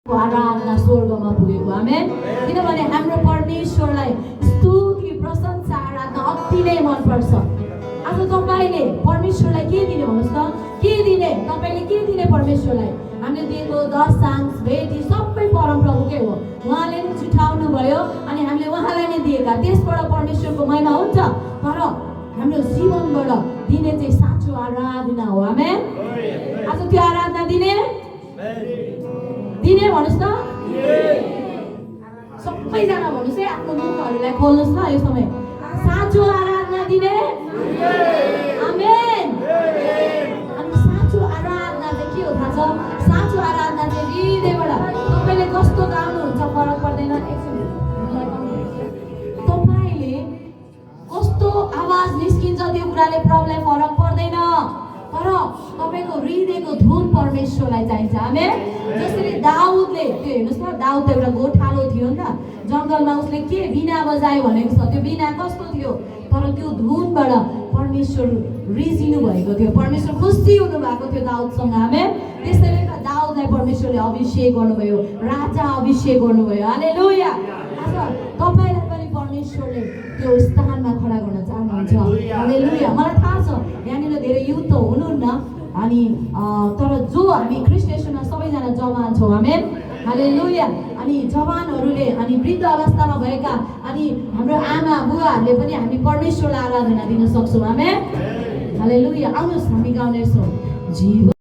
आराधना स्वर्गमा पुगेको आमेन। किनभने हाम्रो परमेश्वरलाई स्तुति प्रशंसा आराधना अति नै मनपर्छ। आज तपाईले परमेश्वरलाई के दिने भन्नुस् त? के दिने? तपाईले के दिने परमेश्वरलाई? हामीले दिएको दशांश भेटी सबै परमप्रभुकै हो। उहाँले नै छुटाउनु भयो अनि हामीले उहाँलाई नै दिएका, त्यसबाट परमेश्वरको महिमा हुन्छ। तर हाम्रो जीवनबाट दिने चाहिँ साँचो आराधना हो। आमेन। आज त्यो आराधना दिने भन्नुस् त? सबैजना भन्नुस् है, आफ्नो मुखहरूलाई खोल्नुस् न यो समय। साँचो आराधना दिने। आमेन। अनि साँचो आराधना चाहिँ के हो थाहा छ? साँचो आराधना चाहिँ हृदयबाट तपाईँले कस्तो गाउनुहुन्छ फरक पर्दैन। तपाईँले कस्तो आवाज निस्किन्छ त्यो कुराले प्रब्लम फरक पर्दैन। तर तपाईको हृदयको धुन परमेश्वरलाई चाहिन्छ। आमेन। जसरी दाउदले, त्यो हेर्नुस् न, दाउद एउटा गोठालो थियो नि त, जङ्गलमा उसले के बिना बजायो भनेको छ। त्यो बिना कस्तो थियो? तर त्यो धुनबाट परमेश्वर रिजिनु भएको थियो, परमेश्वर खुसी हुनु भएको थियो दाउदसँग। आमेन। त्यसैले त दाउदलाई परमेश्वरले अभिषेक गर्नुभयो, राजा अभिषेक गर्नुभयो। हालेलुया। आज तपाईलाई पनि परमेश्वरले त्यो स्थानमा खडा गर्न चाहनुहुन्छ। हालेलुया। मलाई थाहा छ यहाँनिर धेरै युथ त हुनुहुन्न, अनि तर जो हामी ख्रिस्टेसनमा सबैजना जवान छौँ। आमेन। हालेलुया। अनि जवानहरूले अनि वृद्ध अवस्थामा भएका अनि हाम्रो आमा बुवाहरूले पनि हामी परमेश्वरलाई आराधना दिन सक्छौँ। आमेन। हालेलुया। आउनुहोस् हामी गाउनेछौँ। जीवन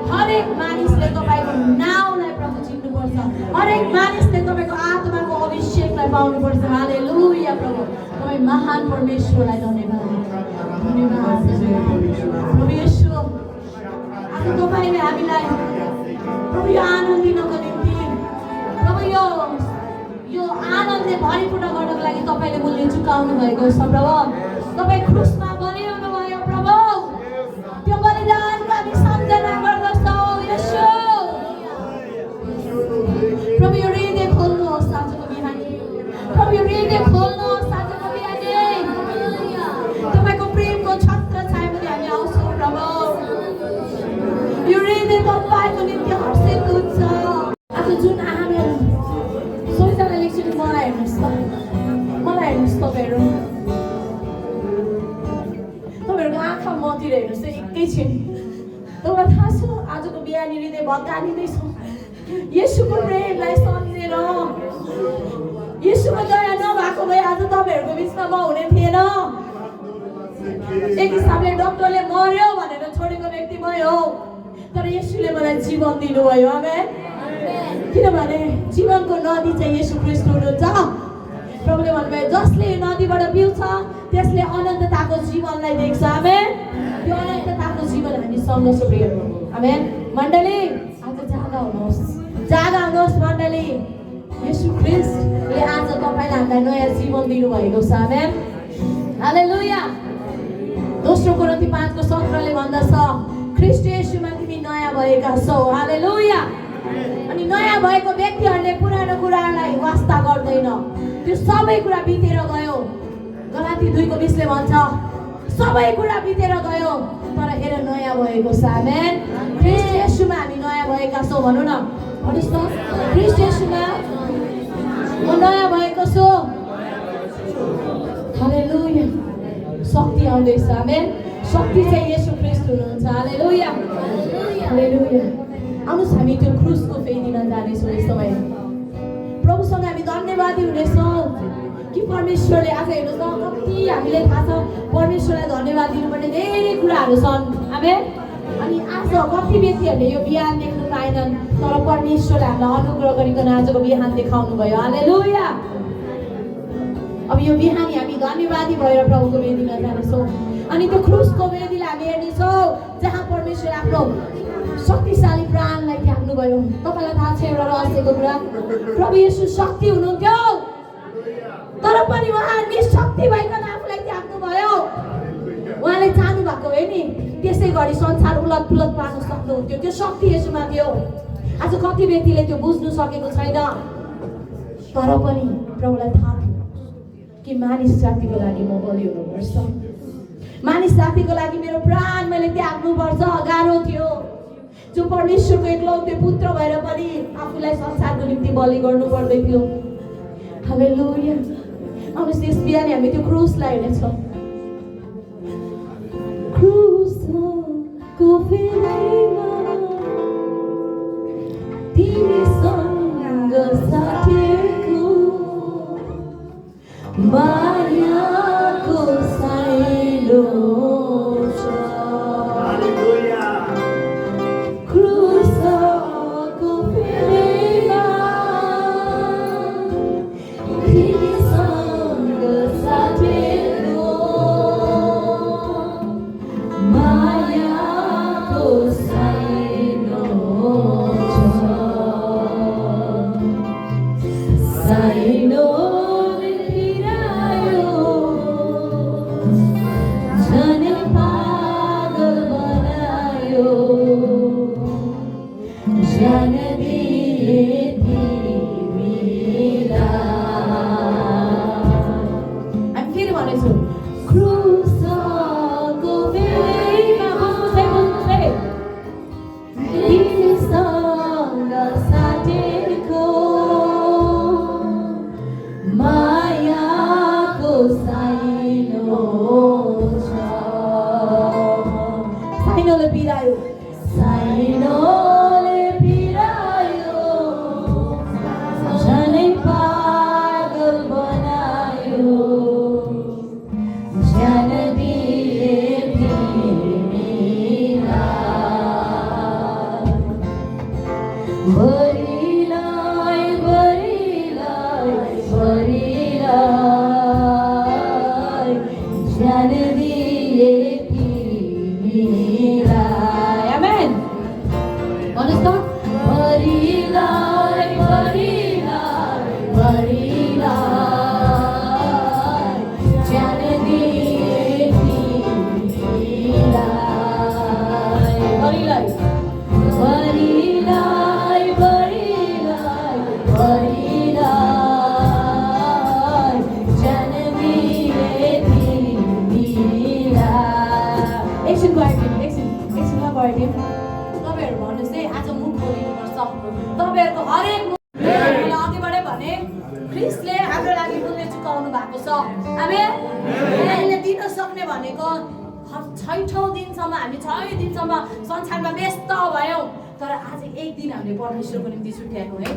हरेक मानिसले तपाईको नाउँलाई प्रभु चिन्नुपर्छ। हरेक मानिसले तपाईको आत्मा पाउनुपर्छ हालेलुया प्रभु तपाईँ महान परमेश्वरलाई धन्यवाद धन्यवाद प्रभु येशू आज तपाईँले हामीलाई प्रभु यो आनन्द दिनको निम्ति प्रभु यो आनन्दले भरिपूर्ण गर्नको लागि तपाईँले मूल्य चुकाउनु भएको छ प्रभु तपाईँ क्रुसमा बलिउनु भयो प्रभु त्यो बलिदानको हामी सम्झना गर्दछौँ येशू प्रभु यो हृदय खोल्नुहोस् आजको बिहानी प्रभु यो हृदय खोल्नुहोस् आजको बिहानी तपाईँको प्रेमको छत्र छायामुनि हामी आउँछौँ प्रभु यो हृदय तपाईँको निम्ति हर्षित हुन्छ आज जुन आनन्द सोचना लेख्छु नि मलाई हेर्नुहोस् तपाईँहरू तपाईँहरूको आँखा मतिर हेर्नुहोस् एकैछिन तपाईँलाई थाहा छ आजको बिहानी हृदय भत्काइँदैछ येशूको प्रेमलाई सम्झेर येशूको दया नभएको भए आज तपाईँहरूको बिचमा म हुने थिएन एक हिसाबले डक्टरले मर्यो भनेर छोडेको व्यक्ति म हो तर येशूले मलाई जीवन दिनुभयो आमेन किनभने जीवनको नदी चाहिँ येशू ख्रीष्ट हुनुहुन्छ प्रभुले भन्नुभयो जसले यो नदीबाट पिउँछ त्यसले अनन्तताको जीवनलाई देख्छ आमेन त्यो अनन्तताको जीवन हामीसँग छ प्रिय आमेन मण्डली आज जागा हुनुहोस् मण्डली येशू ख्रीष्टले आज तपाईँलाई हामीलाई नयाँ जीवन दिनुभएको छ आमेन हालेलुया दोस्रो कोरिन्थी 5:17 भन्दछ ख्रीष्ट येशूमा तिमी नयाँ भएका छौ हालेलुया अनि नयाँ भएको व्यक्तिहरूले पुरानो कुरालाई वास्ता गर्दैन त्यो सबै कुरा बितेर गयो गलाती 2:20 भन्छ सबै कुरा बितेर गयो तर हेर नयाँ भएको छ आमेन ख्रीष्ट येशूमा हामी नयाँ भएका छौँ भनौँ न भन्नुहोस् न ख्रीष्ट येशूमा म नयाँ भएको छु हालेलुया शक्ति आउँदैछ आमेन शक्ति चाहिँ येशू ख्रीष्ट हुनुहुन्छ हालेलुया हालेलुया आउनुहोस् हामी त्यो क्रुसको फेदिन जानेछौँ यस समय प्रभुसँग हामी धन्यवादी हुनेछौँ कि परमेश्वरले आज हेर्नुहोस् न कति हामीले थाहा छ परमेश्वरलाई धन्यवाद दिनुपर्ने धेरै कुराहरू छन् आमेन अनि आज कति व्यक्तिहरूले यो बिहान देख्नु पाएनन् तर परमेश्वरले हामीलाई अनुग्रह गरिकन आजको बिहान देखाउनु भयो हालेलुया अब यो बिहानी हामी धन्यवादी भएर प्रभुको वेदीमा जानेछौँ अनि त्यो क्रुसको वेदीलाई हामी हेर्नेछौँ जहाँ परमेश्वरले आफ्नो शक्तिशाली प्राणलाई त्याग्नुभयो तपाईँलाई थाहा छ एउटा रहस्यको कुरा प्रभु येशू शक्ति हुनुहुन्थ्यो तर पनि उहाँ निशक्ति भइकन आफूलाई त्याग्नुभयो उहाँले चाहनु भएको भए नि त्यसै गरी संसार उलट पुलट पार्न सक्नुहुन्थ्यो त्यो शक्ति येशूमा थियो आज कति व्यक्तिले त्यो बुझ्नु सकेको छैन तर पनि प्रभुलाई थाहा थियो कि मानिस जातिको लागि म बलि हुनुपर्छ मानिस जातिको लागि मेरो प्राण मैले त्याग्नुपर्छ गाह्रो थियो जो परमेश्वरको एकलौटे पुत्र भएर पनि आफूलाई संसारको निम्ति बलि गर्नु पर्दै थियो हालेलुया आउनुहोस् यस बिहान हामी त्यो क्रुसलाई हेर्नेछौँ क्रुसको फेदीमा तिमीसँग साथीको मायाको साइलो छ हालेलुया क्रुसको फेदीमा तिमीसँग साथीको मायाको साइलो छ साइलो तपाईँहरूको हरेक मैले अघिबाटै भने ख्रिस्टले हाम्रो लागि मूल्य चुकाउनु भएको छ। आमेन। हामीले दिन सक्ने भनेको 6 दिनसम्म हामी 6 दिनसम्म संसारमा व्यस्त भयौँ, तर आज एक दिन हामीले परमेश्वरको निम्ति छुट्याएको है।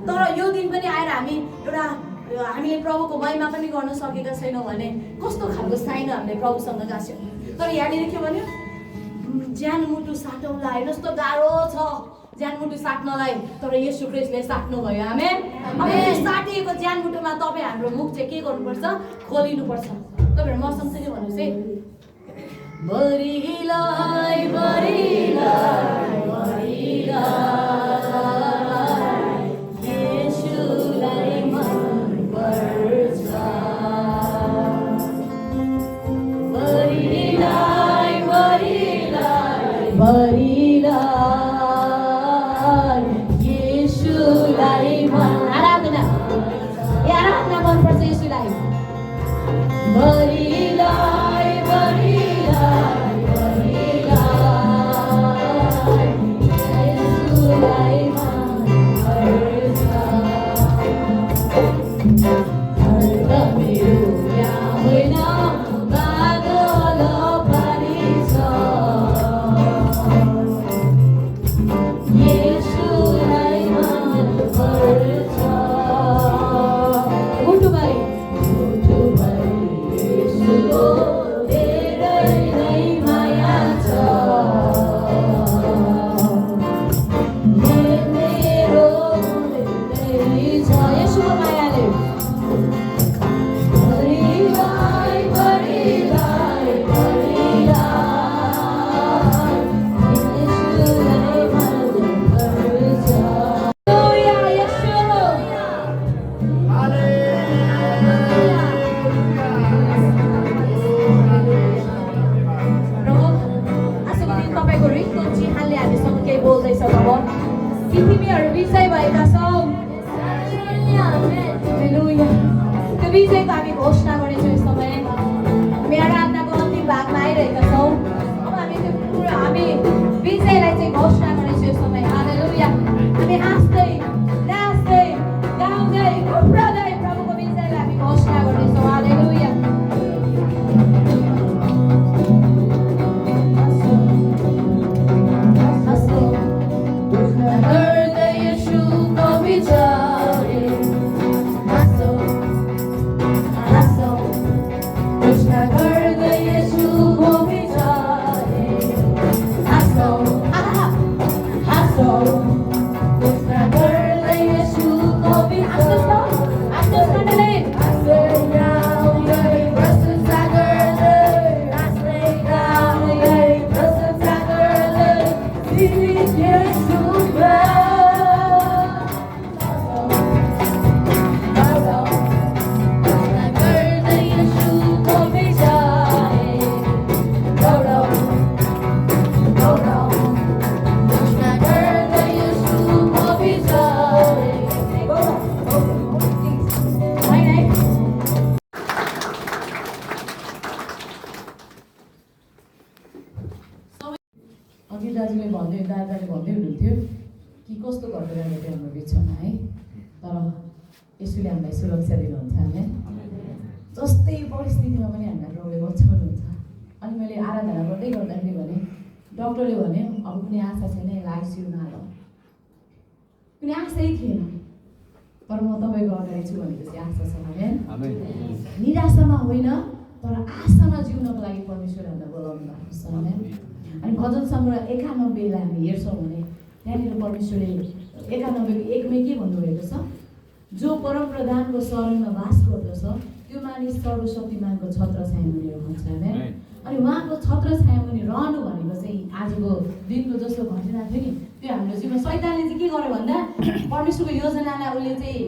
तर यो दिन पनि आएर हामीले प्रभुको महिमा पनि गर्न सकेका छैनौँ भने कस्तो खालको साइन हामीले प्रभुसँग गाँस्यौँ। तर यहाँनिर के भन्यो, ज्यान मुटु साटौँला। हेर्नुहोस् त गाह्रो छ ज्यान मुटु साट्नलाई, तर येशू ख्रिस्टले साट्नु भयो। आमेन। अब यो साटिएको ज्यान मुटुमा तपाईँ हाम्रो मुख चाहिँ के गर्नुपर्छ, खोलिनुपर्छ। तपाईँहरू मसँग चाहिँ भन्नुहोस् है, बरिलाई बरिलाई बरिलाई येशूलाई मन पर्छ। बरिलाई बरिलाई बरिलाई येशूलाई मन आराधना मनपर्छ येशूलाई। बरिलाई बरिलाई बरिलाई येशूलाई मन पर्छ। अर्थ मेरो यहाँ होइन, बादल पानी छ। येशूलाई मन पर्छ। मुटुभरि येशूको धेरै नै माया छ। मेरो धेरै छ येशूको मायाले। बरिलाई बरिलाई बरिलाई येशूलाई मन पर्छ। हालेलुया येशू। आजको दिन तपाईँको हृदयको चिहानले हामीसँग केही बोल्दैछ तब कि तिमीहरू विजय भएका छौ। हालेलुया। त्यो विजयको हामी घोषणा गर्नेछौँ। यस समय हामी आराधनाको अन्तिम भागमा आइरहेका छौँ। अब हामी त्यो पुरा हामी विजयलाई चाहिँ घोषणा गर्नेछौँ यस समय। हालेलुया। हामी हाँस्दै नाच्दै गाउँदै उफ्रदै प्रभुको विजयलाई हामी घोषणा गर्नेछौँ। हालेलुया। गर्दै येशूको विजय हाँसौँ हाँसौँ, घोषणा गर्दै येशूको विजय हाँसौँ हाँसौँ, घोषणा गर्दै येशूको विजय। हाँस्नुहोस् मण्डली, हाँस्दै गाउँदै प्रशंसा गर्दै, हाँस्दै गाउँदै प्रशंसा गर्दै जीवित येशूमा अघि दाजुले दादाले भन्दै हुनुहुन्थ्यो कि कस्तो गर्दै रहेको थियो हाम्रो बिचमा है, तर यसुले हामीलाई सुरक्षा दिनुहुन्छ। हामीले जस्तै परिस्थितिमा पनि हामीलाई प्रभुले बचाउनुहुन्छ। अनि मैले आराधना गर्दै गर्दाखेरि भने डक्टरले भने अब कुनै आशा छैन, यसलाई आइसियुमा हाल। कुनै आशै थिएन, तर म तपाईँको अगाडि छु भनेपछि आशा छ। आमेन। निराशामा होइन, तर आशामा जिउनको लागि परमेश्वर हामीलाई बोलाउनु भएको छ। आमेन। अनि भजन सङ्ग्रह 91लाई हामी हेर्छौँ भने त्यहाँनिर परमेश्वरले 91को 1मा के भन्नुभएको छ, जो परम प्रधानको शरणमा वास गर्दछ त्यो मानिस सर्वशक्तिमानको छत्र छायामुनि रहन्छ। हैन। अनि उहाँको छत्र छायामुनि रहनु भनेको चाहिँ आजको दिनको जस्तो घटना थियो नि, त्यो हाम्रो जीवनमा शैतानले चाहिँ के गर्यो भन्दा परमेश्वरको योजनालाई उसले चाहिँ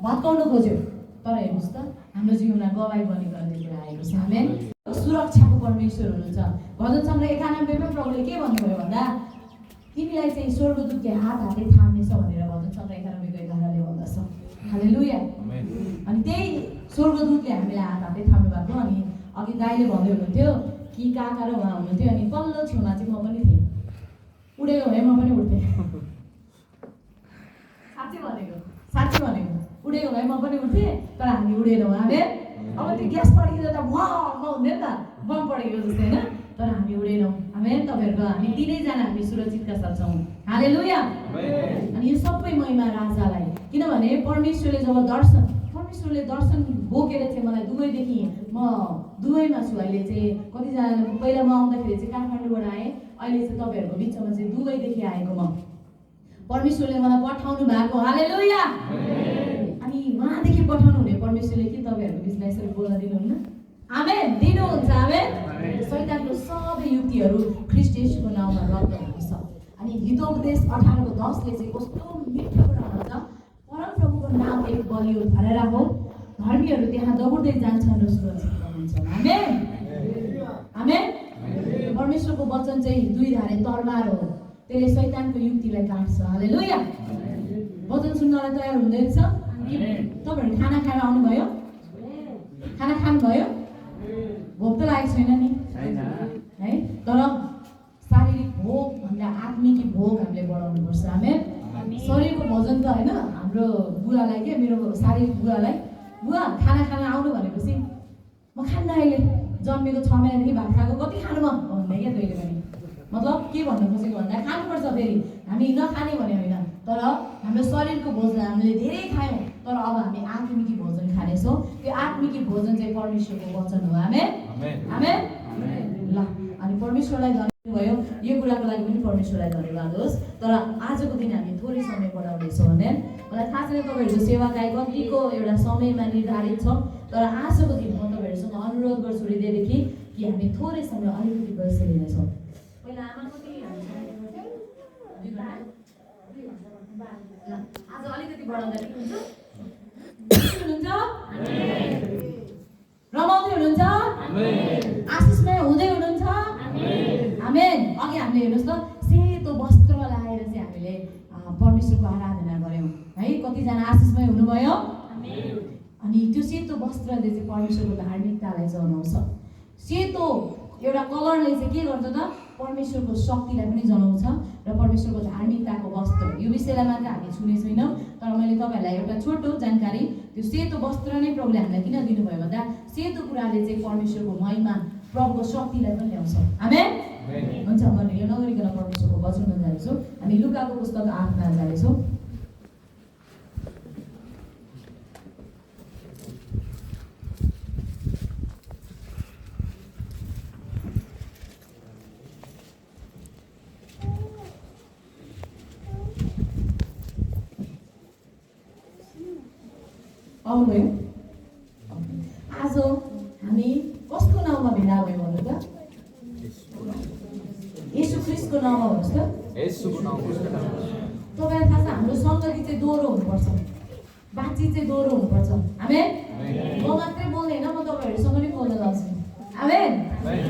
भत्काउन खोज्यो। तर हेर्नुहोस् त हाम्रो जीवनमा गवाई बनेको अन्य कुरा आएको छ। आमेन। सुरक्षाको परमेश्वर हुनुहुन्छ। भजन सङ्ग्रह 91मा प्रभुले के भन्नुभयो भन्दा तिमीलाई चाहिँ स्वर्गदूतले हातले थाम्नेछ भनेर भजन सङ्ग्रह 91को 11ले भन्दछ। हालेलुया। अनि त्यही स्वर्गदूतले हामीलाई हातले थाम्नु भएको। अनि अघि दाइले भन्दै हुनुहुन्थ्यो कि काका र उहाँ हुनुहुन्थ्यो, अनि पल्लो छेउमा चाहिँ म पनि थिएँ। उडेको भए म पनि उठ्थेँ। उडेको भए म पनि उठ्थेँ, तर हामी उडेनौँ। आमेन। अब त्यो ग्यास पड्किँदा त हुँदैन नि त, बम पड्केको जस्तै होइन, तर हामी उडेनौँ। आमेन। तपाईँहरूको हामी तिनैजना हामी सुरक्षितका साथ छौँ। हालेलुया। अनि यो सबै महिमा राजालाई, किनभने परमेश्वरले दर्शन बोकेर चाहिँ मलाई दुबईदेखि, म दुबईमा छु अहिले चाहिँ, कतिजना पहिला म आउँदाखेरि चाहिँ काठमाडौँबाट आएँ, अहिले चाहिँ तपाईँहरूको बिचमा चाहिँ दुबईदेखि आएको म। परमेश्वरले मलाई पठाउनु भएको। हालेलुया। अनि उहाँदेखि पठाउनु हुने परमेश्वरले के तपाईँहरूको बिचमा यसरी बोल्न दिनुहुन्न? आमेन। दिनुहुन्छ। आमेन। शैतानको सबै युक्तिहरू ख्रीष्ट येशूको नाउँमा रद्द हुन्छ। अनि हितोपदेश 18:10ले चाहिँ कस्तो मिठो कुरा भन्छ, परमप्रभुको नाम एक बलियो धरेरा हो, धर्मीहरू त्यहाँ दौड्दै जान्छन् र सुरक्षित रहन्छन्। आमेन। आमेन। परमेश्वरको वचन चाहिँ दुई धारे तरबार हो, त्यसले शैतानको युक्तिलाई काट्छ। हालेलुया। वचन सुन्नलाई तयार हुँदैछ? तपाईँहरू खाना खाएर आउनुभयो? खाना खानुभयो? भोक त लागेको छैन नि है, तर शारीरिक भोक भन्दा आत्मिक भोक हामीले बढाउनुपर्छ। आमेन। शरीरको भोजन त होइन, हाम्रो बुवालाई के, मेरो शारीरिक बुवालाई, बुवा खाना खान आउनु भनेपछि म खान्न, अहिले जन्मेको 6 महिनादेखि भात खाएको, कति खानु म भन्ने क्या तैँले पनि। मतलब के भन्नु खोजेको भन्दा खानुपर्छ, फेरि हामी नखाने भने होइन, तर हाम्रो शरीरको भोजन हामीले धेरै खायौँ, तर अब हामी आत्मिकी भोजन खानेछौँ। त्यो आत्मिकी भोजन चाहिँ परमेश्वरको वचन हो। आमेन। आमेन। ल, अनि परमेश्वरलाई धन्यवाद भयो, यो कुराको लागि पनि परमेश्वरलाई धन्यवाद होस्। तर आजको दिन हामी थोरै समय बढाउनेछौँ। भने मलाई थाहा छैन तपाईँहरूको सेवाकाई कतिको एउटा समयमा निर्धारित छ, तर आजको दिन म तपाईँहरूसँग अनुरोध गर्छु हृदयदेखि कि हामी थोरै समय अलिकति बसिलिनेछौँ। पहिला आमा कति आज अलिकति बढाउँदा ठिक हुन्छ? हुनुहुन्छ? रमाउँदै हुनुहुन्छ? आशिषमय हुँदै हुनुहुन्छ? आमेन। अघि हामीले हेर्नुहोस् त, सेतो वस्त्र लगाएर चाहिँ हामीले परमेश्वरको आराधना गऱ्यौँ है। कतिजना आशिषमय हुनुभयो? अनि त्यो सेतो वस्त्रले चाहिँ परमेश्वरको धार्मिकतालाई जनाउँछ। सेतो एउटा कलरले चाहिँ के गर्छ त, परमेश्वरको शक्तिलाई पनि जनाउँछ र परमेश्वरको धार्मिकताको वस्त्र। यो विषयलाई मात्र हामी छुने छैनौँ, तर मैले तपाईँहरूलाई एउटा छोटो जानकारी, त्यो सेतो वस्त्र नै प्रभुले हामीलाई किन दिनुभयो भन्दा सेतो कुराले चाहिँ परमेश्वरको महिमा, प्रभुको शक्तिलाई पनि ल्याउँछ। आमेन। हुन्छ, म यो नगरिकन परमेश्वरको वचनमा जानेछु। हामी लुकाको पुस्तक 8मा जानेछौँ। आउनुभयो? आज हामी कसको नाउँमा भेला भयौँ भन्नु त? येशू ख्रीष्टको नाउँमा भन्नुहोस् त। तपाईँलाई थाहा छ, हाम्रो सङ्गति चाहिँ दोहोरो हुनुपर्छ, बातचित चाहिँ दोहोरो हुनुपर्छ। आमेन। म मात्रै बोल्दैन, म तपाईँहरूसँग पनि बोल्न जान्छु। आमेन।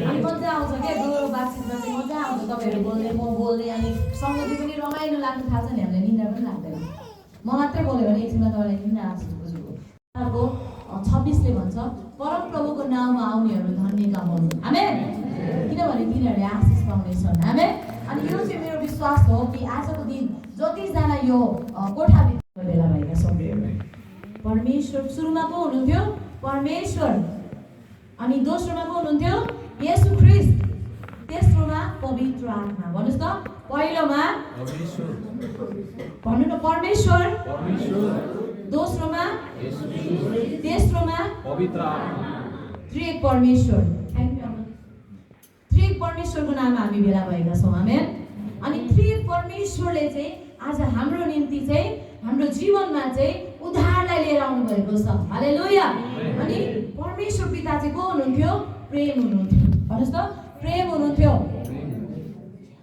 अनि मजा आउँछ क्या दोहोरो बातचितमा चाहिँ, मजा आउँछ। तपाईँहरू बोल्ने, म बोल्ने, अनि सङ्गति पनि रमाइलो लाग्नु थाल्छ नि, हामीलाई निन्द्रा पनि लाग्दैन। म मात्रै बोल्यो भने एकछिनमा तपाईँलाई निन्द्रा आउँछ। 26ले भन्छ, परमप्रभुको नाउँमा आउनेहरू धन्यका हुन्। आमेन। किनभने तिनीहरूले आशिष पाउनेछन्। आमेन। अनि यो चाहिँ मेरो विश्वास हो कि आजको दिन जतिजना यो कोठाभित्र भेला भएका छौँ, परमेश्वर सुरुमा को हुनुहुन्थ्यो? परमेश्वर। अनि दोस्रोमा को हुनुहुन्थ्यो? येशू ख्रीष्ट। तेस्रोमा पवित्र आत्मा। भन्नुहोस् त, पहिलोमा भन्नु न परमेश्वर, दोस्रोमा, तेस्रोमा पवित्र आत्मा। त्रिएक परमेश्वर। त्रिएक परमेश्वरको नाममा हामी भेला भएका छौँ। आमेन। अनि त्रिएक परमेश्वरले चाहिँ आज हाम्रो निम्ति चाहिँ, हाम्रो जीवनमा चाहिँ उद्धारलाई लिएर आउनु भएको छ। हालेलुया। अनि परमेश्वर पिता चाहिँ को हुनुहुन्थ्यो? प्रेम हुनुहुन्थ्यो। भन्नुहोस् त, प्रेम हुनुहुन्थ्यो।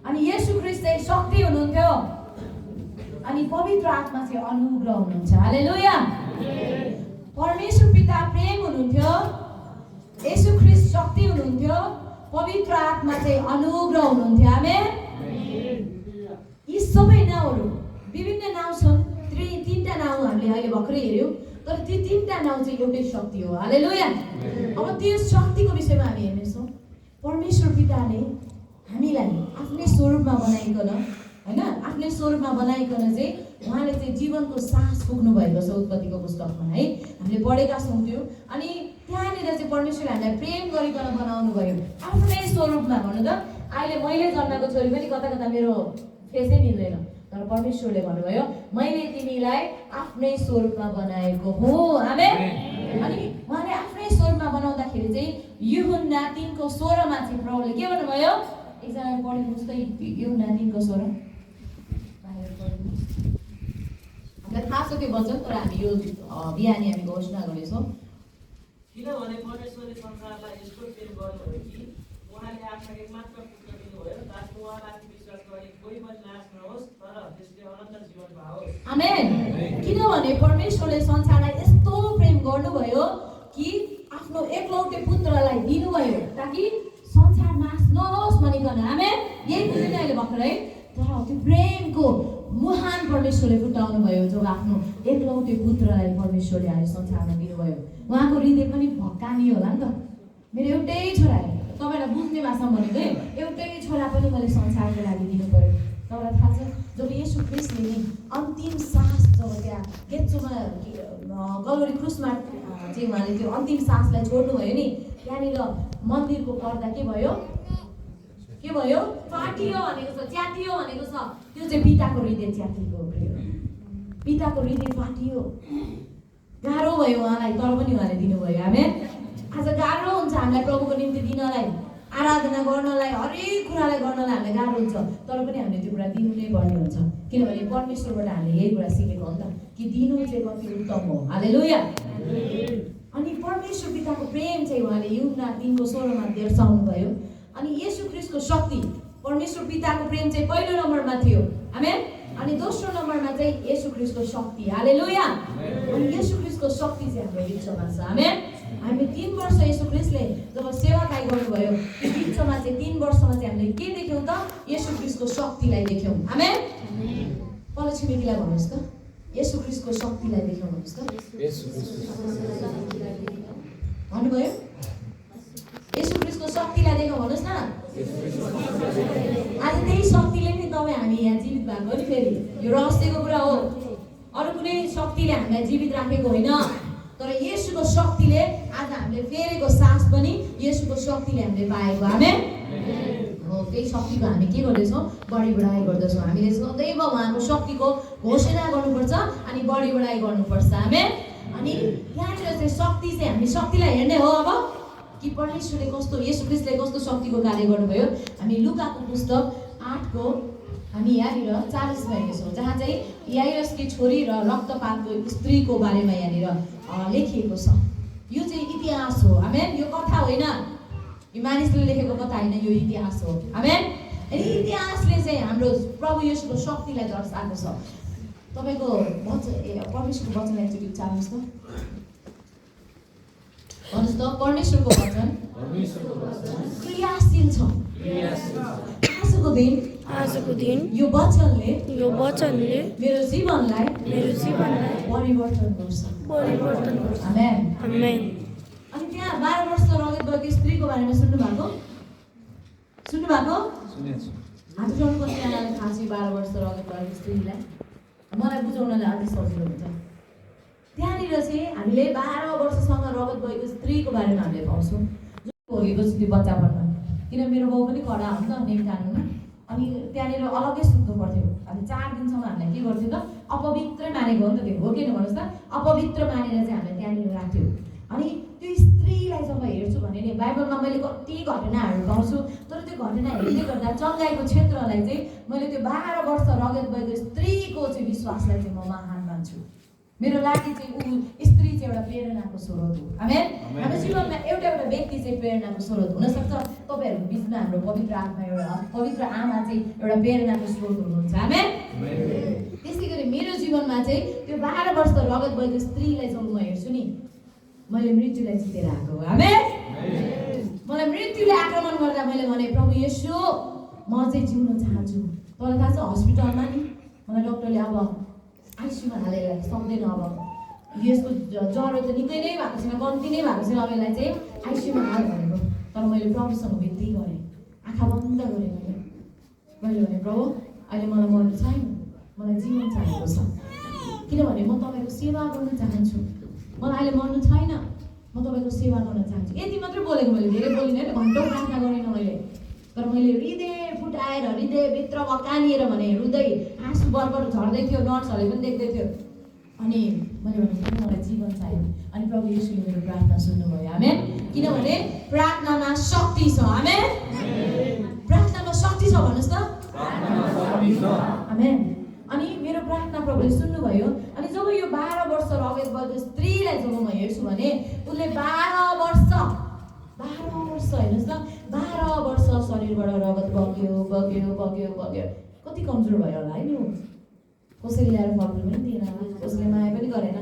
अनि येशू ख्रीष्ट चाहिँ शक्ति हुनुहुन्थ्यो। अनि पवित्र आत्मा चाहिँ अनुग्रह हुनुहुन्छ। हालेलुया। परमेश्वर पिता प्रेम हुनुहुन्थ्यो, येशू ख्रीष्ट शक्ति हुनुहुन्थ्यो, पवित्र आत्मा चाहिँ अनुग्रह हुनुहुन्थ्यो। आमेन। यी सबै नाउँहरू विभिन्न नाउँ छन्, तीनटा नाउँ हामीले अहिले भर्खरै हेऱ्यौँ, तर ती तीनटा नाउँ चाहिँ एउटै शक्ति हो। हालेलुया। अब त्यो शक्तिको विषयमा हामी हेर्नेछौँ। परमेश्वर पिताले हामीलाई आफ्नै स्वरूपमा बनाइकन, होइन, आफ्नै स्वरूपमा बनाइकन चाहिँ उहाँले चाहिँ जीवनको सास फुक्नु भएको छ उत्पत्तिको पुस्तकमा है, हामीले पढेका छौँ त्यो। अनि त्यहाँनिर चाहिँ परमेश्वरले हामीलाई प्रेम गरिकन बनाउनु भयो आफ्नै स्वरूपमा। भन्नु त अहिले मैले जन्मेको छोरी पनि कता कता मेरो फेसै मिल्दैन, तर परमेश्वरले भन्नुभयो मैले तिमीलाई आफ्नै स्वरूपमा बनाएको हुँ। आमेन। अनि उहाँले आफ्नै स्वरूपमा बनाउँदाखेरि चाहिँ यूहन्ना 3:16 चाहिँ प्रभुले के भन्नुभयो, एकजनाले पढिदिनुहोस् त यूहन्ना 3:16। हामीलाई थाहा छ त्यो वचन, तर हामी यो बिहानी हामी घोषणा गर्नेछौँ। किनभने परमेश्वरले संसारलाई यस्तो प्रेम गर्नुभयो कि उहाँले आफ्नो एकमात्र पुत्र दिनुभयो ताकि उहाँमाथि विश्वास गर्ने कोही पनि नाश नहोस् तर त्यसले अनन्त जीवन पाओस्। आमेन। किनभने परमेश्वरले संसारलाई यस्तो प्रेम गर्नुभयो कि आफ्नो एकलौटे पुत्रलाई दिनुभयो ताकि संसार नाश नहोस् भनिकन। आमेन। यही बुझ्ने अहिले भर्खरै, तर त्यो प्रेमको महान परमेश्वरले फुटाउनु भयो जब आफ्नो एकलौटे पुत्रलाई परमेश्वरले आज संसारमा दिनुभयो। उहाँको हृदय पनि भक्कानियो होला नि त, मेरो एउटै छोरा, तपाईँलाई बुझ्ने भाषामा भनेको एउटै छोरा पनि मैले संसारको लागि दिनु पर्यो। तपाईँलाई थाहा छ जब येशू ख्रिस्टले नि अन्तिम सास जब त्यहाँ गेत्सोमा कल्वरी क्रुसमा चाहिँ उहाँले त्यो अन्तिम सासलाई छोड्नुभयो नि, त्यहाँनिर मन्दिरको पर्दा के भयो, फाटियो भनेको छ, च्यातियो भनेको छ। त्यो चाहिँ पिताको हृदय च्यातिएको, पिताको हृदय फाटियो। गाह्रो भयो उहाँलाई, तर पनि उहाँले दिनुभयो। आमेन। आज गाह्रो हुन्छ हामीलाई प्रभुको निम्ति दिनलाई, आराधना गर्नलाई, हरेक कुरालाई गर्नलाई हामीलाई गाह्रो हुन्छ, तर पनि हामीले त्यो कुरा दिनु नै पर्ने हुन्छ। किनभने परमेश्वरबाट हामीले यही कुरा सिकेको हो नि त कि दिनु चाहिँ कति उत्तम हो। हालेलुया। अनि परमेश्वर पिताको प्रेम चाहिँ उहाँले यूहन्ना 3:16 दर्शाउनु भयो। अनि येशू ख्रिस्टको शक्ति, परमेश्वर पिताको प्रेम चाहिँ पहिलो नम्बरमा थियो। आमेन। अनि दोस्रो नम्बरमा चाहिँ येशू ख्रिस्टको शक्ति। हालेलुया। अनि येशू ख्रिस्टको शक्ति चाहिँ हाम्रो बिचमा छ। आमेन। हामी 3 वर्ष येशू ख्रिस्टले जब सेवाकाई गर्नुभयो, त्यो बिचमा चाहिँ 3 वर्षमा चाहिँ हामीले के देख्यौँ त, येशू ख्रिस्टको शक्तिलाई देख्यौँ। आमेन। पहिलो छिमेकीलाई भन्नुहोस् त येशू ख्रिस्टको शक्तिलाई देख्यौँ भन्नुहोस् त। भन्नुभयो येशू ख्रिस्टको शक्तिलाई देख्यौँ भन्नुहोस् न। आज त्यही शक्तिले नि तपाईँ हामी यहाँ जीवित भएको नि, फेरि यो रहस्यको कुरा हो। अरू कुनै शक्तिले हामीलाई जीवित राखेको होइन, तर येशूको शक्तिले आज हामीले फेरेको सास पनि येशूको शक्तिले हामीले पाएको। आमेन। हो, त्यही शक्तिको हामी के गर्दैछौँ, बढी बढाइ गर्दछौँ। हामीले सदैव उहाँको शक्तिको घोषणा गर्नुपर्छ अनि बढी बढाइ गर्नुपर्छ। आमेन। अनि यहाँनिर चाहिँ शक्ति चाहिँ हामी शक्तिलाई हेर्ने हो अब कि परमेश्वरले कस्तो, येशू ख्रिस्टले कस्तो शक्तिको कार्य गर्नुभयो। हामी लुकाको पुस्तक 8 हामी यहाँनिर 40मा हेर्नेछौँ, जहाँ चाहिँ याइरसकी छोरी र रक्तपातको स्त्रीको बारेमा यहाँनिर लेखिएको छ। यो चाहिँ इतिहास हो। आमेन। यो कथा होइन, यो मानिसले लेखेको कथा होइन, यो इतिहास हो। आमेन। अनि इतिहासले चाहिँ हाम्रो प्रभु येशूको शक्तिलाई दर्शाएको छ। तपाईँको परमेश्वरको वचन एकचोटि उच्चार्नुहोस् त, भन्नुहोस् त परमेश्वरको वचन क्रियाशील छ। आजको दिन यो वचनले मेरो जीवनलाई परिवर्तन गर्छ। आमेन। अनि त्यहाँ 12 वर्ष रगत गएको स्त्रीको बारेमा सुन्नु भएको? हात उठाउनु कतिजनालाई थाहा छ 12 वर्ष रगत गएको स्त्रीलाई? मलाई बुझाउनलाई अलिक सजिलो हुन्छ। त्यहाँनिर चाहिँ हामीले 12 वर्षसम्म रगत गएको स्त्रीको बारेमा हामीले पाउँछौँ, जुन भोगेको छ त्यो बच्चापनमा। किन मेरो बाउ पनि खडा हो नि त नेम कानुनमा, अनि त्यहाँनिर अलग्गै सुत्नु पर्थ्यो। हामी 4 दिनसम्म हामीलाई के गर्थ्यो त, अपवित्र मानेको हो नि त त्यो, हो किन भन्नुहोस् त, अपवित्र मानेर चाहिँ हामीलाई त्यहाँनिर राख्थ्यो। अनि त्यो स्त्रीलाई जब हेर्छु भने नि बाइबलमा मैले कति घटनाहरू पाउँछु, तर त्यो घटना हेर्दै गर्दा चङ्गाइको क्षेत्रलाई चाहिँ मैले त्यो 12 वर्ष रगत गएको स्त्रीको चाहिँ विश्वासलाई चाहिँ म महान मान्छु। मेरो लागि चाहिँ ऊ स्त्री चाहिँ एउटा प्रेरणाको स्रोत हो। आमेन। हाम्रो जीवनमा एउटा व्यक्ति चाहिँ प्रेरणाको स्रोत हुनसक्छ। तपाईँहरूको बिचमा हाम्रो पवित्र आत्मा, एउटा पवित्र आमा चाहिँ एउटा प्रेरणाको स्रोत हुनुहुन्छ। आमेन। त्यसै गरी मेरो जीवनमा चाहिँ त्यो 12 वर्ष रगत गएको स्त्रीलाई जब म हेर्छु नि, मैले मृत्युलाई जितेर आएको हो। आमेन। मलाई मृत्युले आक्रमण गर्दा मैले भने प्रभु येशू म चाहिँ जिउन चाहन्छु। तपाईँलाई थाहा छ हस्पिटलमा नि मलाई डक्टरले अब आइसियुमा हालेर सक्दैन, अब यसको ज्वरो त निकै नै भएको छैन, कम्ती नै भएको छैन, अब यसलाई चाहिँ आइसियुमा हाल भनेको। तर मैले प्रभुसँग बिन्ती गरेँ, आँखा बन्द गरेँ। मैले भने प्रभु अहिले मलाई मर्नु छैन, मलाई जीवन चाहिएको छ, किनभने म तपाईँको सेवा गर्न चाहन्छु, मलाई अहिले मर्नु छैन, म तपाईँको सेवा गर्न चाहन्छु। यति मात्रै बोलेको, मैले धेरै बोलिनँ होइन, घन्टौँ प्रार्थना गरिनँ मैले, तर मैले हृदय फुटाएर हृदयभित्र कानिएर भने हृदय आँसु बरबर झर्दै थियो, नर्सहरूले पनि देख्दै थियो। अनि मैले भने मलाई जीवन चाहियो। अनि प्रभु येशूले मेरो प्रार्थना सुन्नुभयो। आमेन। किनभने प्रार्थनामा शक्ति छ। आमेन। प्रार्थनामा शक्ति छ भन्नुहोस् त। आमेन। अनि मेरो प्रार्थना प्रभुले सुन्नुभयो। अनि जब यो 12 वर्ष रगत भएको स्त्रीलाई जब म हेर्छु भने उसले 12 वर्ष हेर्नुहोस् त, 12 वर्ष शरीरबाट रगत बग्यो बग्यो बग्यो बग्यो। कति कमजोर भयो होला है नि। कसैले ल्याएर फर्किनु पनि दिएन, कसैले माया पनि गरेन।